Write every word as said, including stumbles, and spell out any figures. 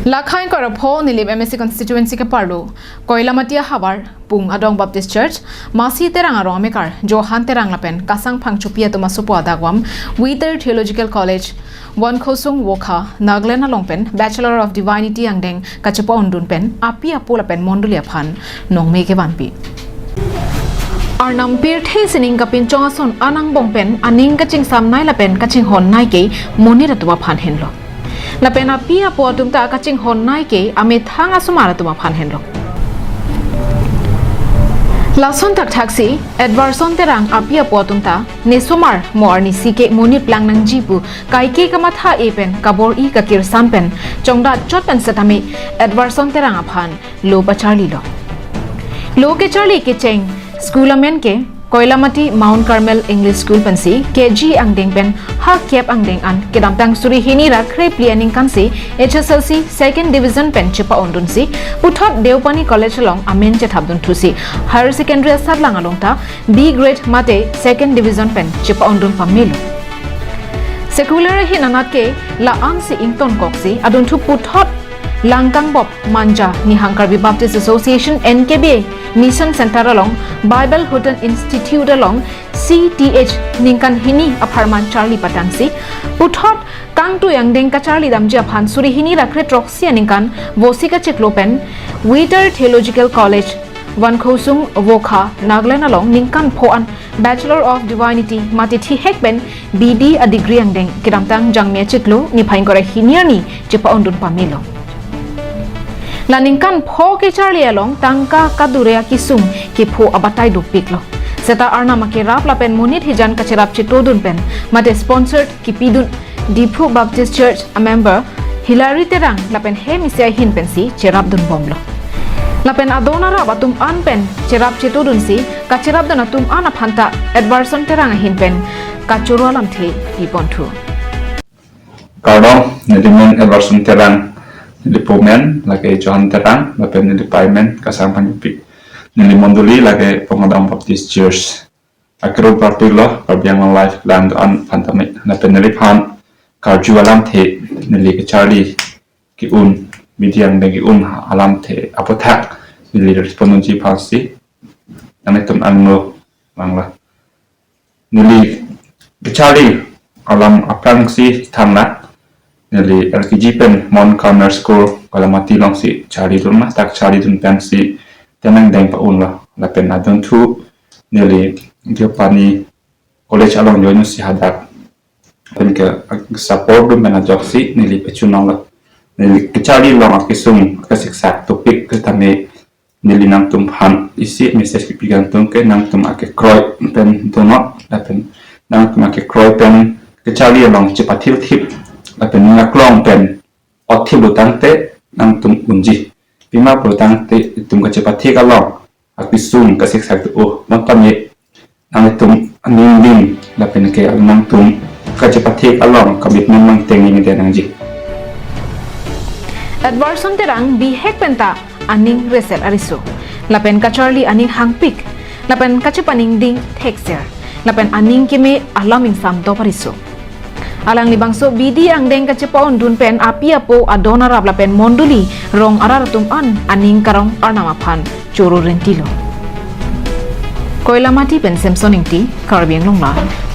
Lakhai Korapho Nilip M A C constituency ke parlo Koilamati ahavar Pung Adong Baptist Church, Masi Terang arong amekar Johan Terang lapen Kasang Phangchopi atum asopo adakvam Wither Theological College, Wankhosung Wokha, Nagaland along pen Bachelor of Divinity angdeng kachepa-ondun pen api apo lapen mondoli aphan nongme kevanpi. Arnam pirthe sining kapinchong ason anangbong pen aning kachingsamnei lapen kachinghonnei ke monit atum aphan henlo. Lapen api apo atum ta kachinghonnei ke amethang asomar atum aphan henlo. Lason thakthaksi Edwardson Terang api apo atum ta nesomar mo arnisi ke monit plang nangji pu kaike kamatha-e pen kabor-i kakirsan pen chongdat chot pen setame Edwardson Terang aphan lo pacharlilo. Lo kecharli kecheng school amen ke Koilamati Mount Carmel English School pensi K G angdeng pen ha kep angdeng an kedamtang suri hini ra kre phli aningkansi H S L C second division pen chepa-ondunsi puthot Deopani College along amen chethapdunthusi higher secondary asatlang along ta B grade mate second division pen chepa-ondun pamelo. Secular ahin anat ke la-ansi ingtonkoksi adunthu puthot Langkangbop Manja Nihang Karbi Baptist Association, N K B, Mission Center along Bible Houghton Institute along C T H ningkan hini apharman charli patangsi puthot kangtui angdeng kacharli damji aphan suri hini ra kre throksi aningkan Vosik achiklo pen Wither Theological College, Wankhosung Wokha, Nagaland along ningkan pho an Bachelor of Divinity mate thihek pen B D a degree angdeng kedamtang Jangmi achiklo niphai ingkoi ra hini arni chepa-ondun pamelo. La ningkan pho kecharli along tangka kadure akisung kepho abatai dopiklo. Seta Arnam akerap lapen monit hijan kacherap chetodun pen mate sponsored kipidun Diphu Baptist Church a member Hilary Terang lapen hem isi ahin pensi cherapdunbomlo. Lapen adon arap atum an pen cherap chetodunsi kacherapdun atum an aphanta Edwardson Terang ahin pen kachoro alamthe piponthu. Kardom, neli men Edwardson Terang, neli po men lake Johan Terang, lapen neli pai men Kasang Phangchopi. Neli mondoli lake Pung Adong Baptist Church. Akero parpiklo, Karbi Anglong Live lang do-an aphan tame. Lapen neliphan karju alamthe, neli kecharli ke-un, media angdeng ke-un alamthe aputhak neli respond nangji aphansi nanglitum angno vanglo. Neli kecharli alam aphrangsi thangnat, neli L K G pen Mount Carmel School Koilamati alongsi charlidun, ladak charlidun pensi tenang deng pa-unlo. Lapen adunthu neli Deopani College along join si hadak pen ke support dun pen ajoksi neli pachunanglo. Neli kecharli along akisung kasiksak topik ke tame neli nangtumphan isi message kipi kangtung ke nangtum akekroi pen dono, lapen nangtum akekroi pen kecharli along chepathilthip, lapen nangklong pen othip pulotangte nangtum unji. Pima pulotangte itum kachepathik along akisung kasiksak do-o, non tame nanglitum aning ding lapen ke nangtum kachepathik along commitment mangteng ningde nangji. Edwardson Terang bihek penta aning resel ariso, lapen kacharli aning hangpik, lapen kachepaning ding thekser, lapen aning keme alam ingsam dop ariso. Alanglibangso B D angdeng kachepa-ondun pen api apo adon arap lapen mondoli rong arat atum an aning karong Arnam aphan choro rentilo. Koilamati pen Samson Ingti, Karbi Anglong Live.